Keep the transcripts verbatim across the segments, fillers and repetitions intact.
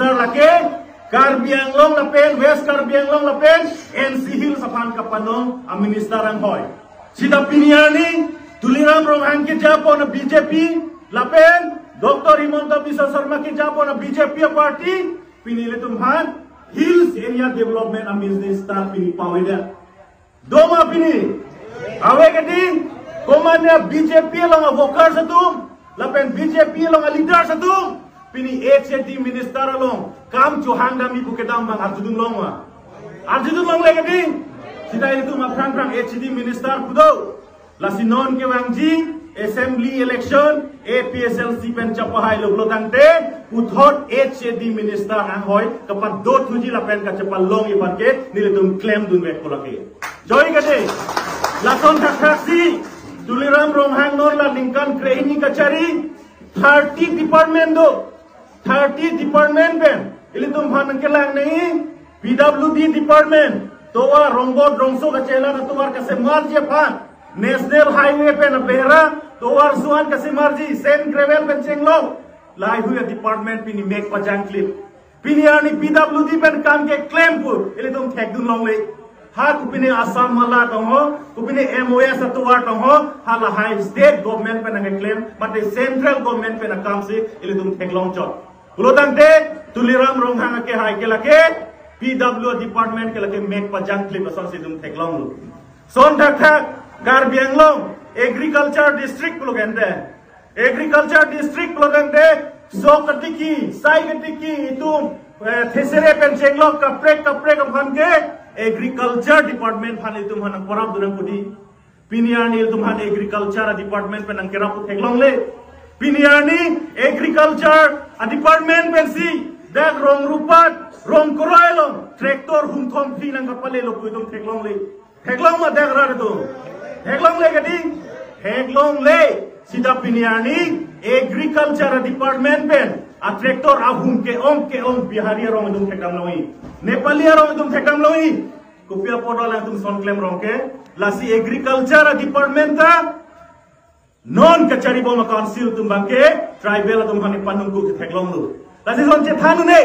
Sir lake Karbi Anglong lapen West Karbi Anglong lapen N C Hills aphan kapanong a minister anghoi. Sita pini arni Tuliram Ronghang kejapon a B J P lapen Doctor Himanta Biswa Sarma kejapon a B J P a party pini ilitum aphan Hills Area Development a minister pini pavedet. Doma pini. Ave kedi, komatne B J P along a workers atum, lapen B J P along a leaders atum, pini H A D minister along kam chohang dam-i pu kedam abang arjudun longma. Arjudun longle kedi, sita ilitum aphrang phrang H A D minister pu do. Lasi non kevangji assembly election A P H L C pen chapahai lo pulo tangte, puthot H A D minister anghoi kapadothuji lapen kachepalongji aphan ke nelitum klemdunvek pulo ke. Joi kede, lason thakthak si, Tuliram Ronghang non la ningkan krehini kachari, thirty department do, thirty department pen, ilitum aphan nangkelang nangji, P W D department, tovar rongbot rongso kachelar tovar kasemarji aphan, National Highway pen a behera, tovar suan kasemarji, sand gravel pen chenglok, lahai hui a department pini mek pajangklip. Pini arni P W D pen kam keklem pu ilitum thekdun longle. Ha kopine Assam mala tong ho, kopine M O S atovar tong ho, ha lahai state government pen nangkeklem, mate central government pen akam si ilitum theklong chot. Pulo tangte Tuliram Ronghang akehai ke lake P W department ke lake mek pajangklip asonsi itum theklonglo. Son thakthak Karbi Anglong agriculture district pulo kente. Agriculture district pulo tangte sok katiki, sai katiki itum, eh, thesere pen chenglok kaprek kaprek aphan ke agriculture department aphan itum aphan nangporapdun nang kudi. Pini arni itum aphan agriculture a department pen nangkerap pu theklongle. Pini arni agriculture a department pensi dak rong rupat, rong kroi along tractor hum thom phli nangkapalelo pu itum theklongle. Theklongma dak rat atum? Theklongle kedi? Theklongle. Sita pini arni agriculture department pen a tractor ahum ke-ong ke-ong Bihari arong itum thekdam longji, Nepali arong itum thekdam longji. Kopi apot alangtum son klem rong ke? Lasi agriculture department ta non kachari bom a council atum abang ke tribal atum aphan panung ku theklonglo. Lasi son chethan un-e,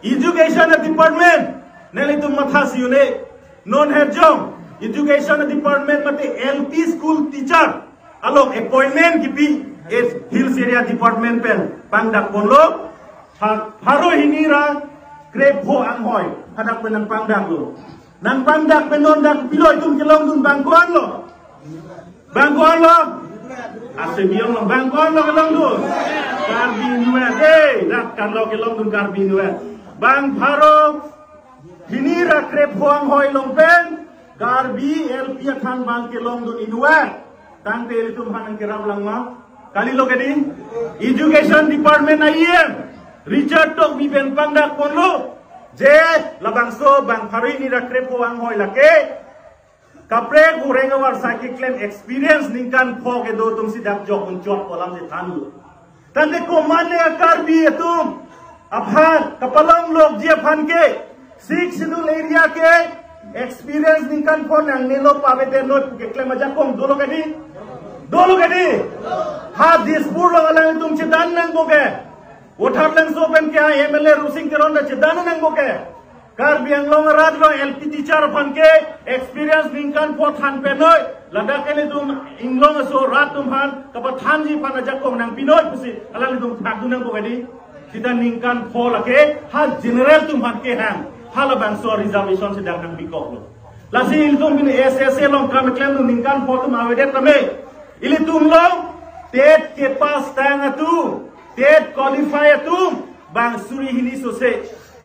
education department, nelitum matha si un-e, non herjong education department mate L P school teacher along appointment kipi, eh, Hills Area Department pen pangdak ponlo, ha, pharo hini ra krepho anghoi hadak pen nangpangdaklo. Nangpangdak pen non dak pilo itum kelongdun, bang ko-an lo? Bang ko-an lo? Ase biong lo, bang ko-an lo kelongdun? Karbi Inwet, eh, dak kan lo kelongdun Karbi Inwet. Bang pharo hini ra krepho anghoi along pen Karbi L P athan bang kelongdun inwet. Tangte ilitum aphan nangkerap langma? Kalilo kedi? Education department a E M Richard Tokbi pen pangdak ponlo, je labangso bang pharo hini ra krepho anghoi lake kaprek ureng avar sa keklem experience ningkan pho kedo atum si dak jok un chot pu alam si thanlo. Tangte komatne a Karbi atum aphan kapalonglokji aphan ke Sixth Schedule area ke experience ningkan pho nangnelo, pavedetnoi pu keklem ajakong dolo kedi? Dolo kedi? Ha Dispur along alangtum chedan nangpo ke? Vothatlangso pen ke ha M L A Rupsing Teron ta chedan nangpo ke? Karbi Anglong arat along L P teacher aphan ke experience ningkan pho than penoi, ladak ke nelitum inglong aso rat atum aphan kapathanji aphan ajakong nangpinoi pusi alanglitum thakdun nangpo kedi? Sita ningkan pho lake ha general atum aphan kehang, ha labangso reservation si dak nangpikoklo. Lasi ilitum pini S S A along kam klemdun ningkan pho atum avedet tame, ilitum along TET kepass tang atum, TET qualify atum bang suri hini sose.